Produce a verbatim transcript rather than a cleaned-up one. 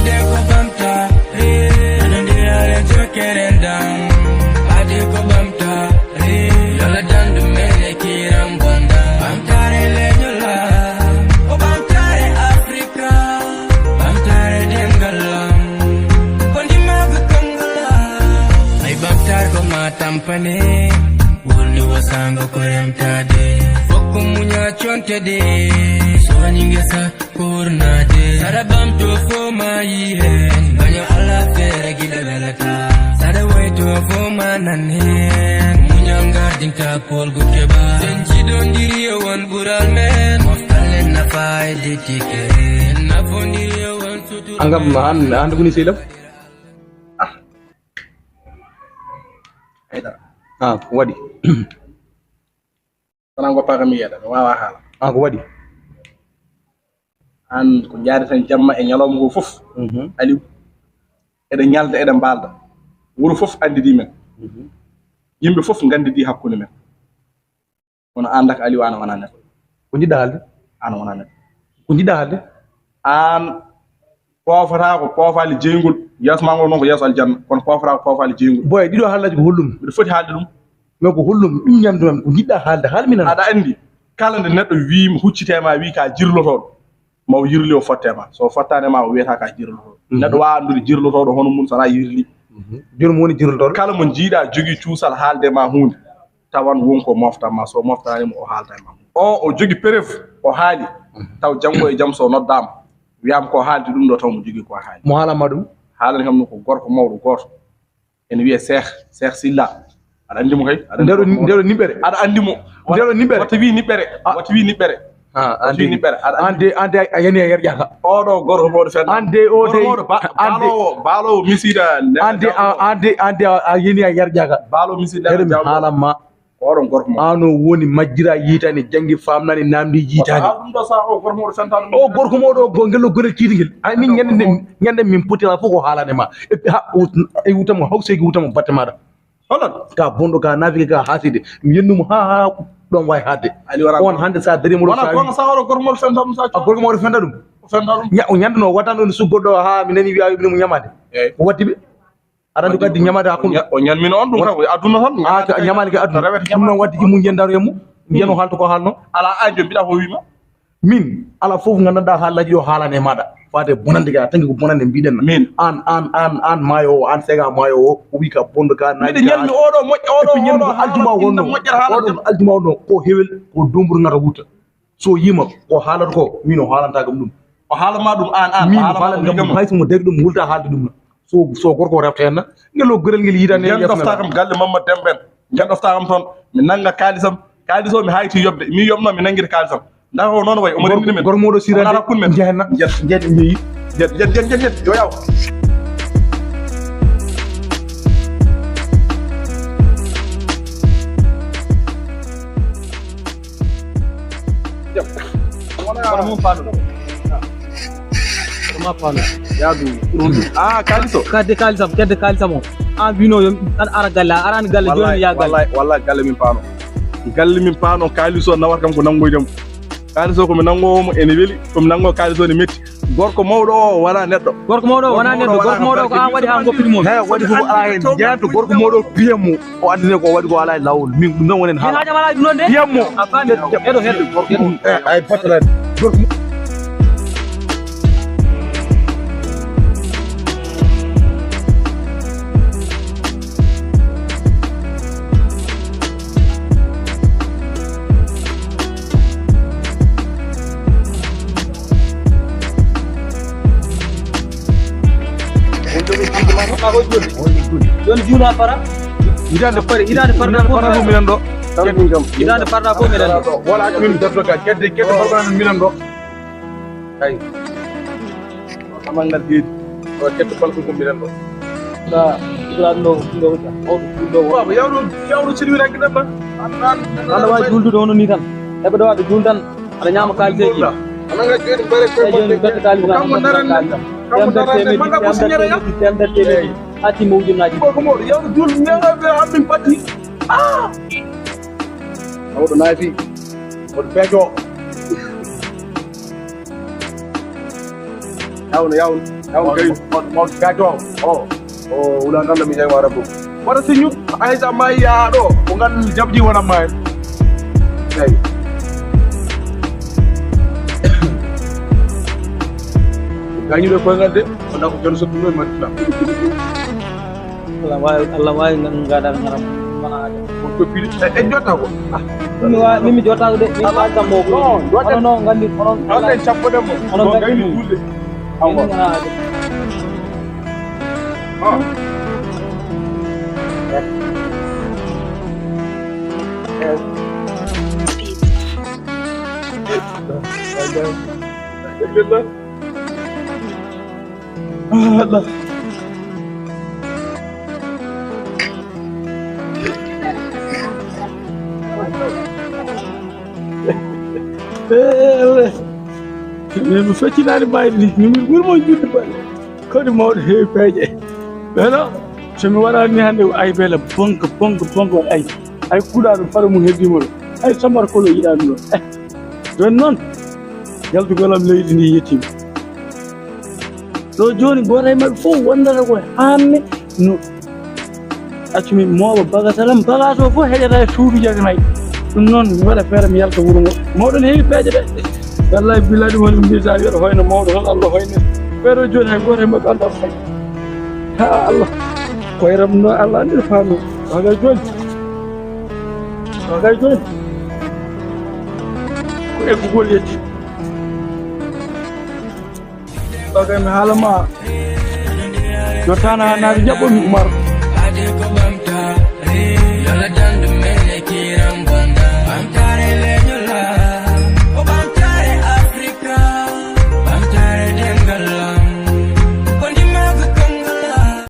Ade ko ɓamtaare, nano nde Alla jokkere ndam. Ade ko ɓamtaare, yo Alla dandu men e kiram bonda. Ɓamtaare leñol am, ko ɓamtaare Afrika, ɓamtaare demgal am, ko ndimaagu konngol am. Ay ɓamtaare ko ma tampane, wulni wasaango ko remtaade. Fokko muña conte de, so wañi ngesa. Kurnaade. Saɗa ɓamto fof ma yi heen. Baño Alla feere giɗo welata. Saɗa wayto fof ma nan heen. Muñal ngardinta poolgu keɓa. Sen jiɗondiri e won ɓural men. Moftal en nafa e dettike. En nafondiri e won sutura. Angam an, an woni sehil am? Haydara. Ah, ko waɗi? Kono an goppaaka mi yeeɗa, mi waawaa haala. An ko waɗi? An ko njaareten jamma e ñalawma ko fof. Mhm. Aliou, eɗen ñalda, eɗen mbaalda. Wuro fof anndidii men. Mhm. Yimɓe fof nganndidii hakkunde men. Kono an dak Aliou, an a wonaa neɗɗo. Ko njiɗɗa haalde? An a wonaa neɗɗo. Ko njiɗɗa haalde? An poofataa ko poofaali jeyngol. Yeeso maa ngol noon ko yeeso aljanna, kono poofataa ko poofaali jeyngol. Boy, ɗiɗo haalaaji ko hollum? Mbiɗo foti haalde ɗum. Mais ko hollum? Ɗum ñamdu am, ko njiɗɗa haalde, haal mi nana. Aɗa anndi, kala nde neɗɗo wii, huccitee ma, wii ka jirlotooɗo, ma o yirli, o fotte ma. So o fottaani ma, o wiyata ka jirlotooɗo. Mhm. Neɗɗo waawaa anndude jirlotooɗo hono mum so wonaa yirli. Mhm. Jooni mo woni jirlotooɗo? Kala mo njiiɗa jogii cuusal haalde ma huunde, tawan won ko mofta ma, so moftani mo, o haalta e ma. O, o jogi preuve, o haali. Mhm. Taw janngo e jam so noddaama, wiyaama ko haaldi ɗum ɗo, taw mo jogii ko haali. Mo haalama ɗum? Haalani kam ɗum ko gorko mawɗo gooto. Ene wiyee Seex, Seex Silla. Aɗa anndi mo kay? Aɗa anndi Ndeɗo, mo? Ndeɗo niɓɓere. Aɗa anndi mo? Ndeɗo niɓɓere. Wata wii niɓɓere. Ah. Wata wii niɓɓere. Aɗa anndi? An de, an de a yani a yarƴaka. Oɗo gorko mawɗo fenna. An de o de, gorko mawɗo ba-, an de, baalowo, baalowo misiida ne-, an de a, an de, an de a, a yani a yarƴaka. Baalowo misiida ne mi jawɗo. Haalan ma. Ko oɗon gorko mawɗo. An o woni majjira yiitani, janngi faamnani, naamndi yiitani. Ah, ɗum ɗo sa o gorko mawɗo fenta ɗum. O gorko mawɗo o go-, ngel o gorel kiitingel. Ay min ñande, ñande min poti ala fof ko haalane ma. E ha, e wutamo hawseeki wutamo batte maɗa. Holon? Ka bonɗo, ka naafiki, ka haaside. Mi yennumo ha, ha ɗon wawi haadde. Ali wara on hannde sa darimo ɗo wala sa wi gonga sa waro gormol fenta ɗum sa a gorko mawɗo fenta ɗum. Fenta ɗum. Ña-, o ñande no waɗan ɗon suggoɗo ha mi nani wiya ibni mo ñamade. Eyyi. O waddi ɓe. Aɗa anndi ko addi ñamade hakkunde. O ña-, o ñanmino on ɗum kam, ko aduna tan. Ah, ka ñamani ka aduna. Rewete ñamade. Ɗum noon waddi immu njen daro yemmu. Njen o haalta ko haalno. Ala ajo mbiɗa ko wima. Min, ala fof nganndanɗaa haalaji ɗo haalane e maaɗa. Faade bonande ga, tanki ko bonande mbiɗen. Min. An, an, an, an maayo o, an sega maayo o, o wi ka bonɗo ka, miɗo ñalmi oɗo moƴƴo, oɗo, oɗo aljuma wonno. Moƴƴere haalata oɗo aljuma wonno, ko hewel, ko dumbur ngata wutta. So yima, ko haalata ko, min o haalanta kam ɗum. O haalama ɗum, an, an, min o haalata kam ɗum, hay so mo dari ɗum, wulta haalde ɗum na. So, so gorko refta hen na, ngel o gorel ngel yiitani. Nden ɗofta kam galle Mamadou Demba en. Nden ɗofta kam toon, mi nannga kaalisam. Kaalis o mi hayti yoɓde. Mi yoɓno, mi nanngita kaalisam. Ndaa ko noon wayi, omo renndini men. Gorko mawɗo sirade. Omo kun men. Njehenna. Njet, njet, mi yi. Njet, njet, njet, njet, njet. Yo yaw. Kono mum faalo. Kono ma faalo. Yaadu. Ah, kaalis o. Kedde kaalisam, kedde kaalisam o. An wino yo an ara galle, a arani galle, jooni ya galle. Wallahi, wallahi, galle min paano. Galle min paano, kaalis o nawata kam ko nanngoyde mo. Kaalis o ko mi nanngowo mo, ene weli, ko mi nanngo kaalis o ne metti. Gorko mawɗo o wona neɗɗo. Gorko mawɗo o wona neɗɗo, gorko mawɗo o ko an waɗi ha goppiti mo. He, waɗi fof ala hen. Jeyanto gorko mawɗo o piyen mo. O addine ko o waɗi ko ala e laawol. Min ɗum ɗon woni hen haala. Haajam ala ɗum ɗon de. Piyen mo. A faami? Eɗo heɗo. Eh, ay battalaani. Gorko Joni juula fara? Hitaande fari, hitaande farɗa fof minen ɗo. Hitaande farɗa fof minen ɗo. Wala accu min darto ka. Kedde, kedde farɗa minen ɗo. Ay. Amal ngal deedi. Ɗo kedde balko ko minen ɗo. Ka Ibrahima ɗo, ɗo, ɗo, ɗo. Baba, yawno, yawno sini wira gidan ba. An, an, an, an, wawi juldude hono ni tan. Heɓe ɗo waɓe juul tan. Aɗa ñaama kaaliseeji. Aɗa ngaa jooni mbare koye mon de. Kanko darani, kanko darani, manda ko siñere ya. Temedere, temedere, temedere. Acci mo ujunnaaji. Ko, ko mawɗo, yawno juul, ñaama ɓe, an min patti. Ah! Mawɗo naafi. Mawɗo peejo. Yawno, yawno. Taw kay, on, on, gato. O, o, wula nan mi jay wara bo. Wara si ñu, ay sa may ya do, ko ngal jabji wona may. Ay. Gañu do ko ngal de, on ko jon so dum ma dina. Allah waawi, Allah waawi ngan ngaɗal ngaram wona haade. Ko to piɗi e, e jota ko. Ah, min mi waawi, min mi jota ko de, min waawi kam mo ko. Non, jota. Onon non nganndi, onon non, en cappo dem mo. Onon nganndi ɗum. Awa. Min wona haade. Ah. Ah, Allah. Eh, eh, eh. Min mi feccinaani mbaydi ni, min mi ɓuri mo juuɗe baɗe. Kadi mawɗo heewi peeje. Ɓeɗo, so mi waɗaani ni hannde, ay bela bonka, bonka, bonka, ay. Ay kuuɗa ɗum fara mum heddi mo ɗo. Ay samar kolo yiɗaani ɗo. Eh, joni noon, yaltugol am leydi ndi yettiima. Ɗo jooni, gooto e maɓɓe fof wondata ko haanni no accumi mooɓa bagasalam, bagas o fof heƴata e suudu jaganayi. Ɗum noon, mi waɗa feere, mi yalta wuro ngo. Mawɗo ne heewi peeje de. Wallahi, billahi, ɗum woni mbiyata, wiyaɗo hoyno mawɗo, tan Allah hoyno. Ɓeɗo jooni, hay gooto e maɓɓe anndaa ko fayi. Ha Allah. Koyram no Allah anndi no faami. Waga jooni. Waga jooni. Ko eggugol yetti. Bagay mi haala ma. Jottana naati jaɓɓo mi Umar.